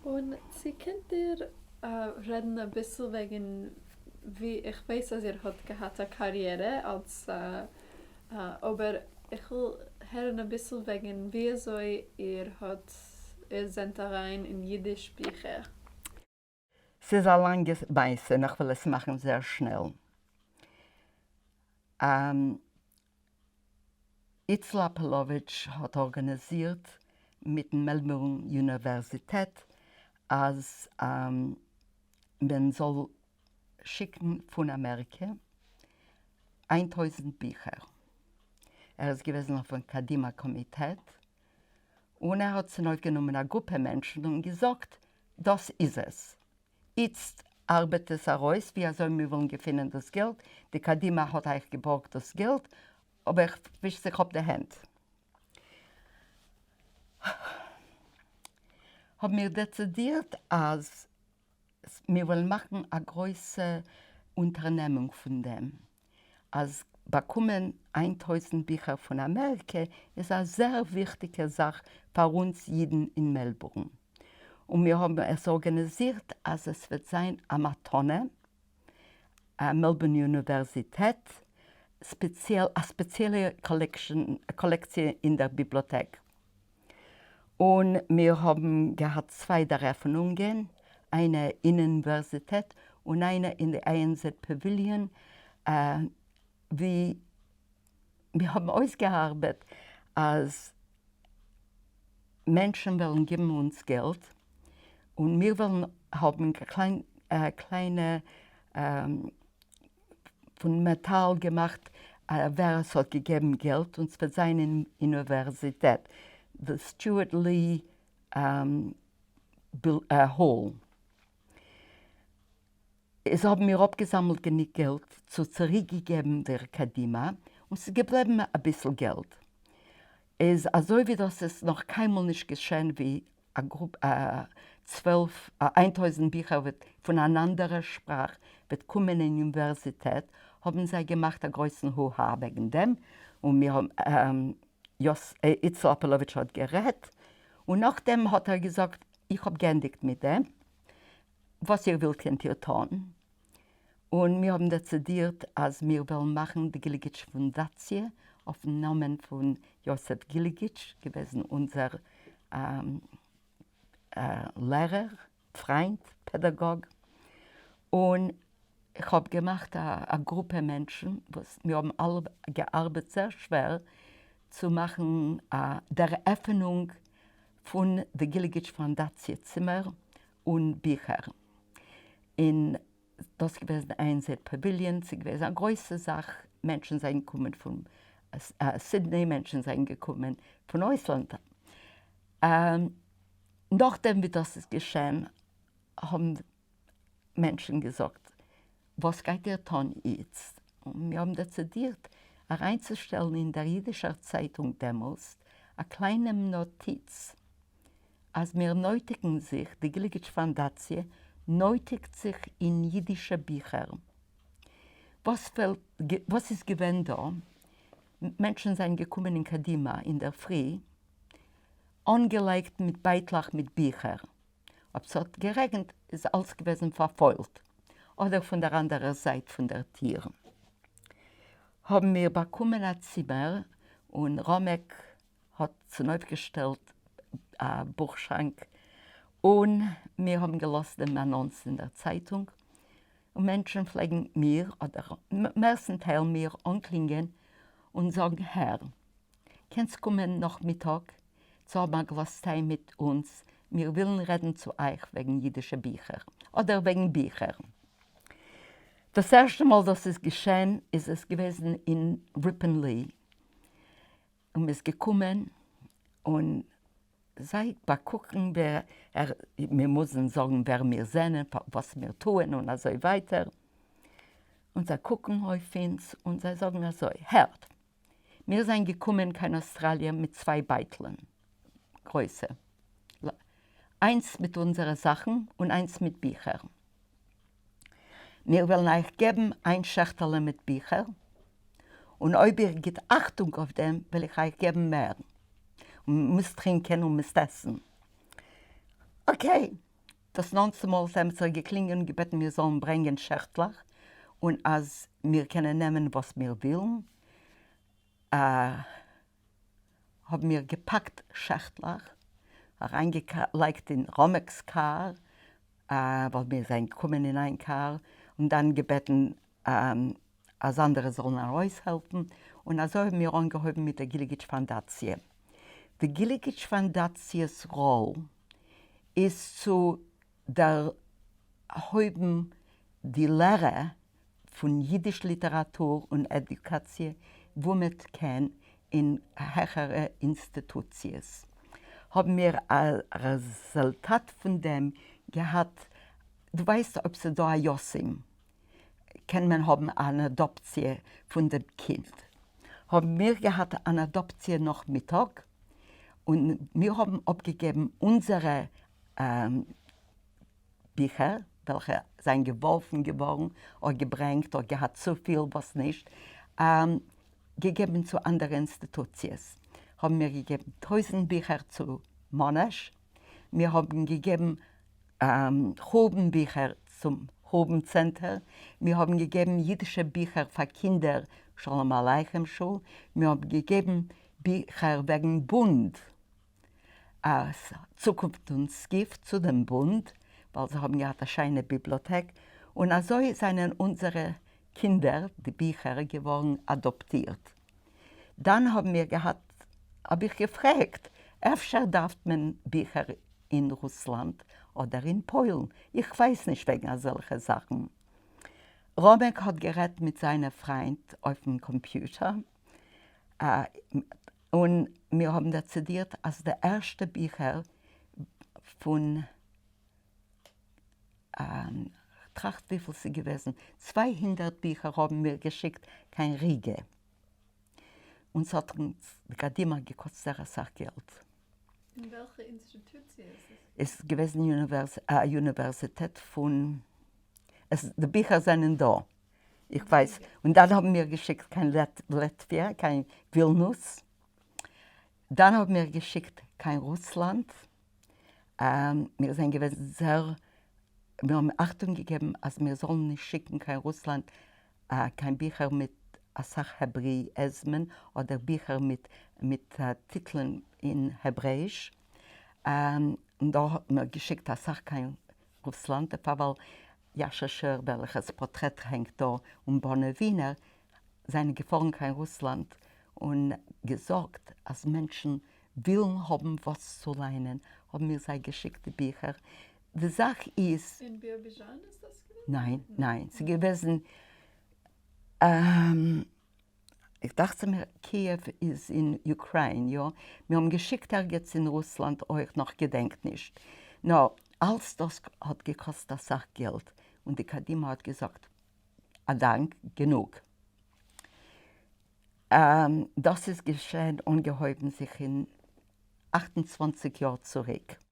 און צו קענט איר רעדן אביסל וועגן ווי, איך ווייס אז איר האט געהאט א קאריערע אלס אבער איך וויל הערן אביסל וועגן ווי אזוי איר האט איר זענט אריין אין אידיש ביכער. ס'איז א לאנגע מעשה און איך וועל עס מאכן זייער שנעל. איצל אפעלאוויטש האט ארגאניזירט מיטן מעלבורן אוניווערזיטעט אז מען זאל שיקן פון אמעריקע 1000 ביכער. ער איז געוועזן אויפן קדימה קאמיטעט און ער האט צונויפגענומען א גרופע מענטשן און געזאגט דאס איז עס. איצט ארבעט עס ארויס ווי אזוי מיר ווילן געפינען דאס געלט, די קדימה האט אייך געבארגט דאס געלט, אבער איך וויש זיך אפ די הענט. האבן מיר דעצידירט אז מיר וועלן מאכן א גרויסע אונטערנעמונג פון דעם, אז באקומען 1000 ביכער פון אמעריקע איז א זעהר וויכטיגע זאך פאר אונז אידן אין מעלבורן, און מיר האבן עס ארגאניזירט אז עס וועט זיין א מתנה, מעלבורן אוניווערזיטעט, ספעציעל א ספעציעלע קאלעקציע אין דער ביבליאטעק. און מיר האבן געהאט צוויי דערעפענונגען, איינע אין אוניווערזיטעט און איינע אין די ANZ Pavilion, ווי מיר האבן אויסגעארבעט אז מענטשן וועלן גיבן אונז געלט און מיר וועלן האבן קליינע פון מעטאל געמאכט ווער עס האט געגעבן געלט און ס'וועט זיין אין אוניווערזיטעט, די Stewart Lee Hall. איז האבן מיר אפגעזאמלט גענוג געלט צו צוריקגעגעבן דער קדימה און ס'איז געבליבן אביסל געלט. איז אזוי ווי דאס איז נאך קיינמאל נישט געשען ווי א גרופ א 12 א 1000 ביכער וועט פון אן אנדערע שפראך וועט קומען אין אוניווערזיטעט האבן זיי געמאכט א גרויסן הו הא וועגן דעם און מיר האבן איצל אפעלאוויטש האט גערעדט און נאכדעם האט ער געזאגט איך האב גענדיגט מיט דעם וואס איר ווילט קענט איר טון און מיר האבן דעצידירט אז מיר וועלן מאכן די גיליגיטש פונדאציע אויפן נאמען פון יוסף גיליגיטש, געוועזן אונזער לערער, פריינט, פעדאגאג, און איך האב געמאכט א גרופע מענטשן וואס מיר האבן אלע געארבעט זייער שווער צו מאכן א דערעפענונג פון די גיליגיטש פאנדאציע צימער און ביכער. אין דאס געוועזן ANZ Pavilion, ס'איז געוועזן א גרויסע זאך, מענטשן זענען געקומען פון סידני, מענטשן זענען געקומען פון אויסלאנד. נאכדעם ווי דאס איז געשען האבן מענטשן געזאגט וואס גייט איר טון איצט? און מיר האבן דעצידירט אריינצושטעלן אין דער אידישער צייטונג דעמאלסט א קליינעם נאטיץ אז מיר נויטיגן זיך, די גיליגיטש פאנדאציע נויטיגט זיך אין אידישע ביכער. וואס פעלט, וואס איז געווען דא? מענטשן זענען געקומען אין קדימה אינדערפרי, אנגעלייגט מיט בייטלעך מיט ביכער. אויב ס'האט גערעגנט איז אלס געוועזן פארפוילט, אדער פון דער אנדערער זייט פון דער טיר. האבן מיר באקומען א צימער און ראמעק האט צונויפגעשטעלט א בוכשאנק און מיר האבן געלאזט דעם אנאנס אין דער צייטונג, און מענטשן פלעגן מיר, אדער מערסטנטייל מיר, אנקלינגען און זאגן, הער, קענסט קומען נאכמיטאג צו האבן א גלאז טיי מיט אונז, מיר ווילן רעדן צו אייך וועגן אידישע ביכער, אדער וועגן ביכער. דאס ערשטע מאל דאס איז געשען איז עס געוועזן אין ריפאנלי, און מ'איז געקומען און זיי באקוקן ווער ער, מיר מוזן זאגן ווער מיר זענען, וואס מיר טוען און אזוי ווייטער, און זיי קוקן אויף אונז און זיי זאגן אזוי, הערט, מיר זענען געקומען קיין אוסטראליע מיט צוויי בייטלען, גרויסע, איינס מיט אונזערע זאכן און איינס מיט ביכער. מיר וועלן אייך געבן איין שעכטעלע מיט ביכער, און אויב איר גיט אכטונג אויף דעם וועל איך אייך געבן מער. און מ'מוז טרינקען און מוזט עסן. Okay. דאס נאנטסטע מאל האט עמיצער געקלינגען און געבעטן מיר זאלן ברענגען שעכטלעך און אז מיר קענען נעמען וואס מיר ווילן. האבן מיר געפאקט שעכטלעך, אריינגעלייגט אין ראמעק'ס קאר, ווייל מיר זענען געקומען אין איין קאר, און דאן געבעטן אז אנדערע זאלן ארויסהעלפן, און אזוי האבן מיר אנגעהויבן מיט די גיליגיטש פאנדאציע. די גיליגיטש פאנדאציע'ס ראל איז צו דערהויבן די לערע פון יידיש ליטעראטור און עדוקאציע וואו מען קען אין העכערע אינסטיטוציעס. האבן מיר א רעזולטאט פון דעם געהאט, דו ווייסט אויב ס'איז דא א יתום קען מען האבן אן אדאפציע פון דעם קינד. האבן מיר געהאט אן אדאפציע נאכמיטאג און מיר האבן אפגעגעבן אונזערע ביכער וועלכע זענען געווארפן געווארן אדער געברענגט אדער געהאט צופיל וואס נישט, געגעבן צו אנדערע אינסטיטוציעס. האבן מיר געגעבן טויזנט ביכער צו מאנאש, מיר האבן געגעבן חורבן ביכער צום חורבן צענטער, מיר האבן געגעבן אידישע ביכער פאר קינדער שלום עליכם שול, מיר האבן געגעבן ביכער וועגן בונד אז צוקונפט און סקיף צו דעם בונד, ווייל זיי האבן געהאט א שיינע ביבליאטעק, און אזוי זענען אונזערע קינדער, די ביכער, געווארן אדאפטירט. דאן האבן מיר געהאט, האב איך געפרעגט, אפשר דארף מען ביכער אין רוסלאנד אדער אין פוילן, איך ווייס נישט וועגן אזעלכע זאכן. ראמעק האט גערעדט מיט זיינע פריינט אויפן קאמפיוטער, און מיר האבן דעצידירט אז די ערשטע ביכער פון, כ'טראכט וויפיל ס'איז געוועזן, 200 ביכער האבן מיר געשיקט קיין ריגע, און ס'האט אונז די קדימה געקאסט זייער אסאך געלט. אין וועלכע אינסטיטוציע איז עס? עס איז געוועזן א יוניווערסיטעט פון, די ביכער זענען דא, איך ווייס, און דאן האבן מיר געשיקט קיין לעטוויע, קיין ווילנוס, דאן האבן מיר געשיקט קיין רוסלאנד, מיר זענען געווען זייער, מיר האבן אכטונג געגעבן אז מיר זאלן נישט שיקן קיין רוסלאנד קיין ביכער מיט אסאך העברעאיזמען אדער ביכער מיט מיט טיטלען אין העברעאיש, און דא האט מען געשיקט אסאך קיין רוסלאנד דערפאר ווייל יאשע שור וועלכעס פארטרעט הענגט דא און באנע ווינער זענען געפארן קיין רוסלאנד און געזאגט אז מענטשן ווילן האבן וואס צו ליינען האבן מיר זיי געשיקט די ביכער, די זאך איז. אין ביראביזשאן איז דאס געווען? ניין ניין ס'איז געוועזן איך דאכט מיר קיעוו איז אין אוקריין יא? מיר האבן געשיקט ערגעץ אין רוסלאנד אויך נאך געדענק נישט. נאר אלס דאס האט געקאסט אסאך געלט און די קדימה האט געזאגט א דאנק גענוג. דאס איז געשען אנגעהויבן זיך אין 28 יאר צוריק.